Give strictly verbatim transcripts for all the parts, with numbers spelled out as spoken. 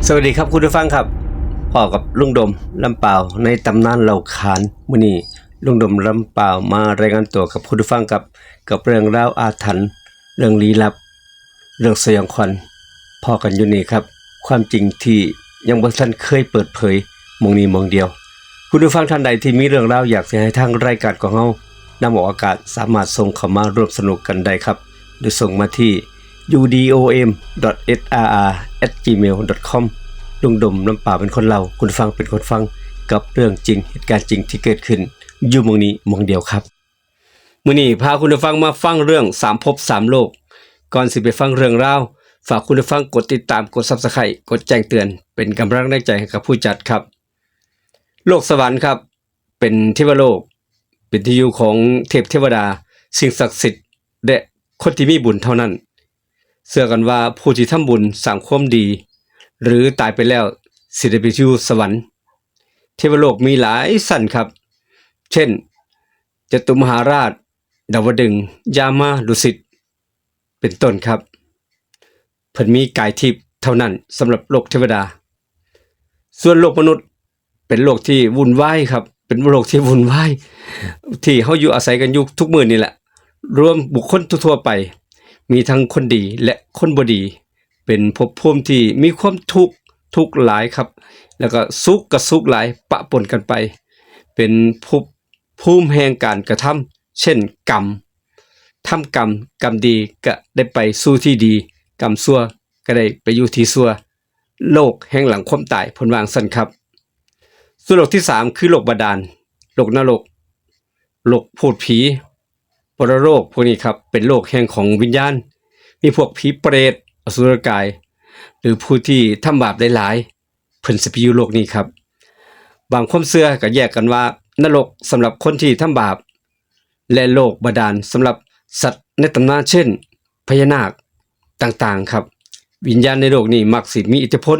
สวัสดีครับคุณผู้ฟังครับ พ้อกับลุงดมลำปาวในตำนานเล่าขาน มื้อนี้ลุงดมลำปาวมารายงานตัวกับคุณผู้ฟังครับ กับเรื่องราวอาถรรพ์ เรื่องลี้ลับ เรื่องสยองขวัญ พ้อกันอยู่นี่ครับ ความจริงที่ยังบ่ทันเคยเปิดเผย หม่องนี้หม่องเดียว คุณผู้ฟังท่านใดที่มีเรื่องราวอยากสิให้ทางรายการของเฮานำออกอากาศ สามารถส่งเข้ามาร่วมสนุกกันได้ครับ หรือส่งมาที่ ยูดีโอเอ็ม ดอท เอสอาร์อาร์ แอท จีเมล ดอท คอม ลุงดมลำปาวเป็นคนเล่า คุณผู้ฟังเป็นคนฟัง กับเรื่องจริงเหตุการณ์จริงที่เกิดขึ้น อยู่หม่องนี้หม่องเดียวครับ มื้อนี้พาคุณผู้ฟังมาฟังเรื่องสามภพสามโลก ก่อนสิไปฟังเรื่องราว ฝากคุณผู้ฟังกดติดตาม กด Subscribe กดแจ้งเตือน เป็นกำลังแรงใจให้กับผู้จัดครับ โลกสวรรค์ครับ เป็นเทวโลก เป็นที่อยู่ของเทพเทวดา สิ่งศักดิ์สิทธิ์ และคนที่มีบุญเท่านั้น เชื่อกันว่าผู้ที่ทำบุญสร้างความดี หรือตายไปแล้วสิได้ไปอยู่สวรรค์ เทวโลกมีหลายชั้นครับ เช่น จตุมหาราช ดาวดึงส์ ยามา ดุสิต เป็นต้นครับ เพิ่นมีกายทิพย์เท่านั้นสำหรับโลกเทวดา ส่วนโลกมนุษย์เป็นโลกที่วุ่นวายครับ เป็นโลกที่วุ่นวาย ที่เฮาอยู่อาศัยกันอยู่ทุกมื้อนี่แหละ รวมบุคคลทั่วๆไป มีทั้งคนดีและคนบ่ดี เป็นภพภูมิที่มีความทุกข์ ทุกข์หลายครับ แล้วก็สุขก็สุขหลายปะปนกันไป เป็นภพภูมิแห่งการกระทำ เช่น กรรม ทำกรรม กรรมดีก็ได้ไปสู่ที่ดี กรรมชั่วก็ได้ไปอยู่ที่ชั่ว โลกแห่งหลังความตาย เพิ่นว่าจั่งซั้นครับ ส่วนโลกที่สามคือโลกบาดาล โลกนรก โลกพูดผี ปรโลกพวกนี้ครับ เป็นโลกแห่งของวิญญาณ มีพวกผีเปรต อสุรกาย หรือผู้ที่ทำบาปหลายๆ เพิ่นสิไปอยู่โลกนี้ครับ บางความเชื่อก็แยกกันว่า นรกสำหรับคนที่ทำบาป และโลกบาดาลสำหรับสัตว์ในตำนาน เช่น พญานาคต่างๆครับ วิญญาณในโลกนี้มักสิมีอิทธิพล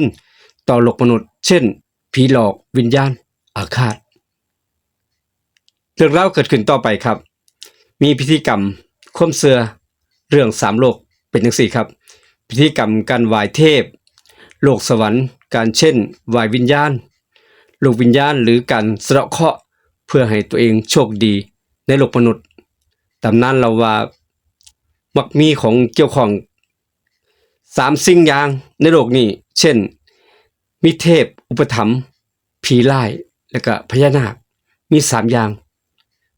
ต่อโลกมนุษย์ เช่น ผีหลอก วิญญาณอาฆาต เรื่องราวเกิดขึ้นต่อไปครับ มีพิธีกรรมความเชื่อเรื่องสามโลกเป็นจั่งซี้ครับ พิธีกรรมการไหว้เทพ โลกสวรรค์ การเช่นไหว้วิญญาณ โลกวิญญาณ หรือการสะเดาะเคราะห์เพื่อให้ตัวเองโชคดีในโลกมนุษย์ ตำนานเล่าว่ามักมีของเกี่ยวข้องสามสิ่งอย่างในโลกนี้ เช่น มีเทพอุปถัมภ์ ผีร้าย และก็พญานาค มีสามอย่าง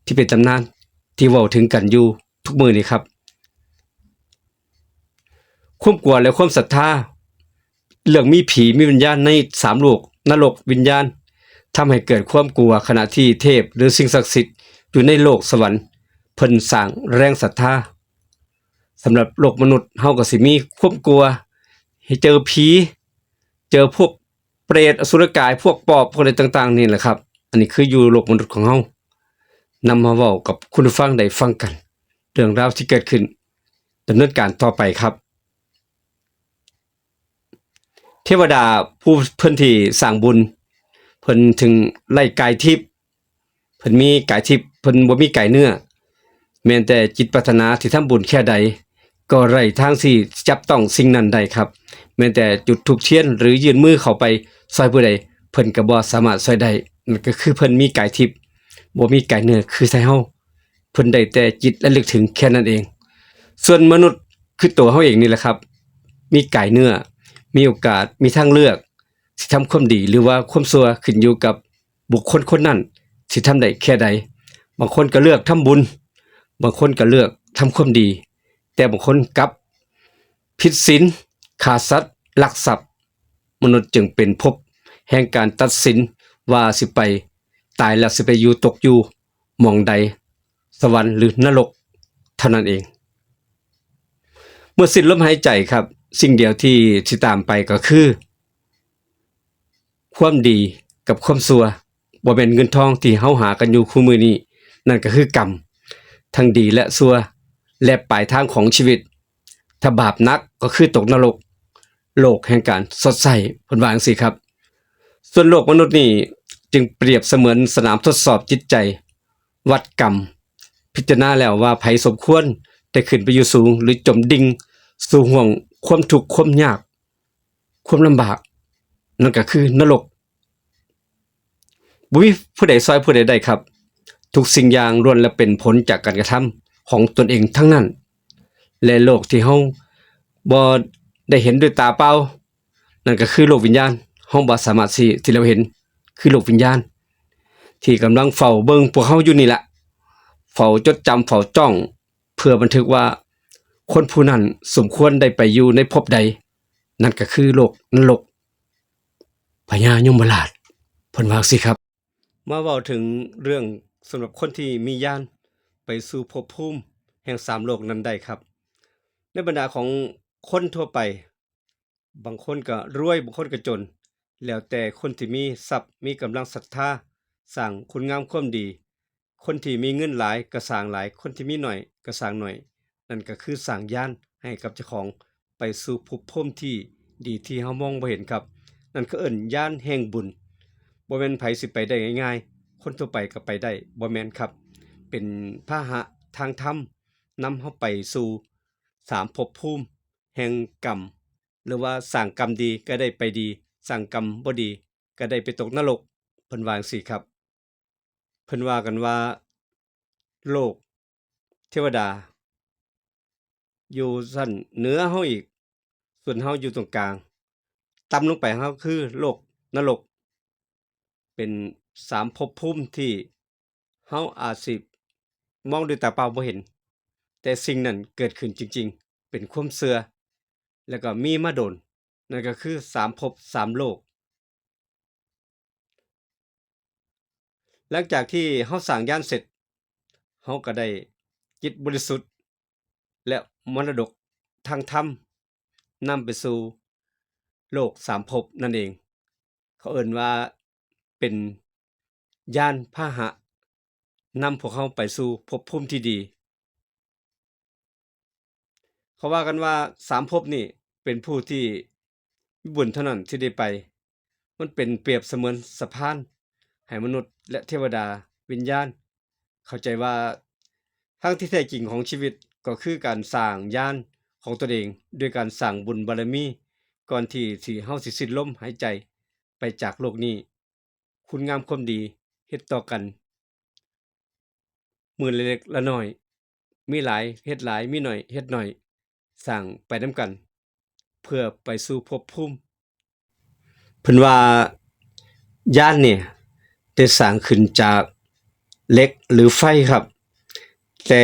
ที่เป็นตำนานที่เว้าถึงกันอยู่ทุกมื้อนี้ครับ ความกลัวและความศรัทธา เรื่องมีผีมีวิญญาณในสามโลก นรก วิญญาณ ทำให้เกิดความกลัว ขณะที่เทพหรือสิ่งศักดิ์สิทธิ์อยู่ในโลกสวรรค์ เพิ่นสร้างแรงศรัทธา สำหรับโลกมนุษย์เฮาก็สิมีความกลัว ให้เจอผี เจอพวกเปรต อสุรกาย พวกปอบ พวกอะไรต่างๆนี่แหละครับ อันนี้คืออยู่โลกมนุษย์ของเฮา นำมาเว้ากับคุณผู้ฟังได้ฟังกัน เรื่องราวที่เกิดขึ้น ดำเนินการต่อไปครับ เทวดาผู้เพิ่นที่สร้างบุญ เพิ่นถึงไร้กายทิพย์ เพิ่นมีกายทิพย์ เพิ่นบ่มีกายเนื้อ แม้นแต่จิตปรารถนาที่ทำบุญแค่ใด ก็ไร้ทางที่จับต้องสิ่งนั้นได้ครับ แม้นแต่จุดธูปเทียนหรือยื่นมือเข้าไปซ่อยผู้ใด เพิ่นก็บ่สามารถซ่อยได้ นั่นก็คือเพิ่นมีกายทิพย์ บ่มีกายเนื้อคือไทเฮา เพิ่นได้แต่จิตระลึกถึงแค่นั้นเอง ส่วนมนุษย์คือตัวเฮาเองนี่แหละครับ มีกายเนื้อ มีโอกาส มีทางเลือก สิทำความดีหรือว่าความชั่ว ขึ้นอยู่กับบุคคลคนนั้นสิทำได้แค่ใด บางคนก็เลือกทำบุญ บางคนก็เลือกทำความดี แต่บางคนกลับผิดศีล ฆ่าสัตว์ ลักทรัพย์ มนุษย์จึงเป็นภพแห่งการตัดสินว่าสิไป ตายแล้วสิไปอยู่ตกอยู่หม่องใด สวรรค์หรือนรกเท่านั้นเอง เมื่อสิ้นลมหายใจครับ สิ่งเดียวที่สิตามไปก็คือ ความดีกับความชั่ว บ่แม่นเงินทองที่เฮาหากันอยู่คู่มื้อนี้ นั่นก็คือกรรม ทั้งดีและชั่ว และปลายทางของชีวิต ถ้าบาปหนักก็คือตกนรก โลกแห่งการชดใช้ เพิ่นว่าจั่งซี้ครับ ส่วนโลกมนุษย์นี่จึงเปรียบเสมือนสนามทดสอบจิตใจ วัดกรรม พิจารณาแล้วว่าไผสมควรได้ขึ้นไปอยู่สูง หรือจมดิ่งสู่ห้วงความทุกข์ความยาก ความลำบาก นั่นก็คือนรก บ่มีผู้ใดซอยผู้ใดได้ครับ ทุกสิ่งอย่างล้วนแล้วเป็นผลจากการกระทำของตนเองทั้งนั้น และโลกที่เฮาบ่ได้เห็นด้วยตาเปล่า นั่นก็คือโลกวิญญาณ เฮาบ่สามารถสิ ที่เราเห็น คือโลกวิญญาณ ที่กำลังเฝ้าเบิ่งพวกเฮาอยู่นี่แหละ เฝ้าจดจำ เฝ้าจ้อง เพื่อบันทึกว่าคนผู้นั้นสมควรได้ไปอยู่ในภพใด นั่นก็คือโลกนรก พญายมราช เพิ่นว่าจั่งซี้ครับ มาเว้าถึงเรื่องสำหรับคนที่มีญาณไปสู่ภพภูมิแห่งสามโลกนั้นได้ครับ ในบรรดาของคนทั่วไป บางคนก็รวย บางคนก็จน แล้วแต่คนที่มีทรัพย์ มีกำลังศรัทธา สร้างคุณงามความดี คนที่มีเงินหลายก็สร้างหลาย คนที่มีน้อยก็สร้างน้อย นั่นก็คือสร้างญาณให้กับเจ้าของไปสู่ภพภูมิที่ดีที่เฮามองบ่เห็นครับ นั่นคือเอิ้นญาณแห่งบุญ บ่แม่นไผสิไปได้ง่ายๆ คนทั่วไปก็ไปได้ บ่แม่นครับ เป็นพาหะทางธรรม นำเฮาไปสู่สามภพภูมิแห่งกรรม หรือว่าสร้างกรรมดีก็ได้ไปดี สร้างกรรมบ่ดีก็ได้ไปตกนรก เพิ่นว่าจั่งซี้ครับ เพิ่นว่ากันว่า โลกเทวดา อยู่ชั้นเหนือเฮาอีก ส่วนเฮาอยู่ตรงกลาง ต่ำลงไปเฮาคือโลกนรก เป็นสามภพภูมิที่เฮาอาจสิมองด้วยตาเปล่าบ่เห็น แต่สิ่งนั้นเกิดขึ้นจริงๆ เป็นความเชื่อ แล้วก็มีมาโดน นั่นก็คือสามภพสามโลก หลังจากที่เฮาสร้างญาณเสร็จ เฮาก็ได้จิตบริสุทธิ์ และมรดกทางธรรม นำไปสู่โลกสามภพนั่นเอง เขาเอิ้นว่าเป็นญาณพาหะ นำพวกเฮาไปสู่ภพภูมิที่ดี เขาว่ากันว่าสามภพนี่เป็นผู้ที่มีบุญเท่านั้นที่ได้ไป มันเป็นเปรียบเสมือนสะพานให้มนุษย์และเทวดาวิญญาณ เข้าใจว่าทางที่แท้จริงของชีวิตก็คือการสร้างญาณของตนเอง ด้วยการสร้างบุญบารมี ก่อนที่สิเฮาสิสิ้นลมหายใจไปจากโลกนี้ คุณงามความดีเฮ็ดต่อกัน มื้อละเล็กละน้อย มีหลายเฮ็ดหลาย มีน้อยเฮ็ดน้อย สร้างไปนำกัน เพื่อไปสู่ภพภูมิ เพิ่นว่าญาณนี่ได้สร้างขึ้นจากเหล็กหรือไฟครับ แต่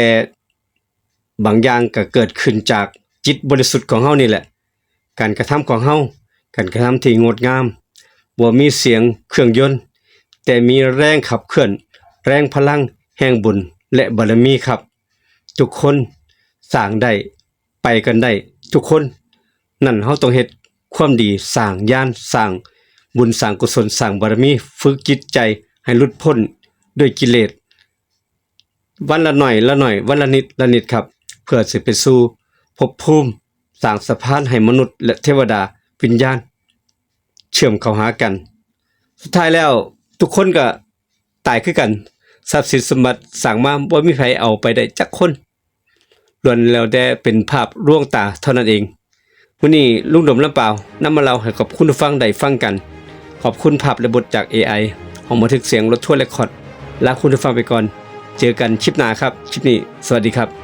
บางอย่างก็เกิดขึ้นจากจิตบริสุทธิ์ของเฮานี่แหละ การกระทำของเฮา การกระทำที่งดงาม บ่มีเสียงเครื่องยนต์ แต่มีแรงขับเคลื่อน แรงพลังแห่งบุญและบารมีครับ ทุกคนสร้างได้ ไปกันได้ทุกคน นั่นเฮาต้องเฮ็ดความดี สร้างญาณ สร้างบุญ สร้างกุศล สร้างบารมี ฝึกจิตใจให้หลุดพ้นด้วยกิเลส วันละหน่อยละหน่อย วันละนิดละนิดครับ เพื่อสิไปสู่ภพภูมิ สร้างสะพานให้มนุษย์และเทวดาวิญญาณ เชื่อมเข้าหากัน สุดท้ายแล้วทุกคนก็ตายคือกัน ทรัพย์สินสมบัติสร้างมาบ่มีไผเอาไปได้จักคน ล้วนแล้วแต่เป็นภาพลวงตาเท่านั้นเอง มื้อนี้ลุงดมลำปาวนำมาเล่าให้กับคุณผู้ฟังได้ฟังกัน ขอบคุณภาพและบทจาก เอไอ ห้องบันทึกเสียงรถทัวร์เรคคอร์ด ลาคุณผู้ฟังไปก่อน เจอกันคลิปหน้าครับ คลิปนี้สวัสดีครับ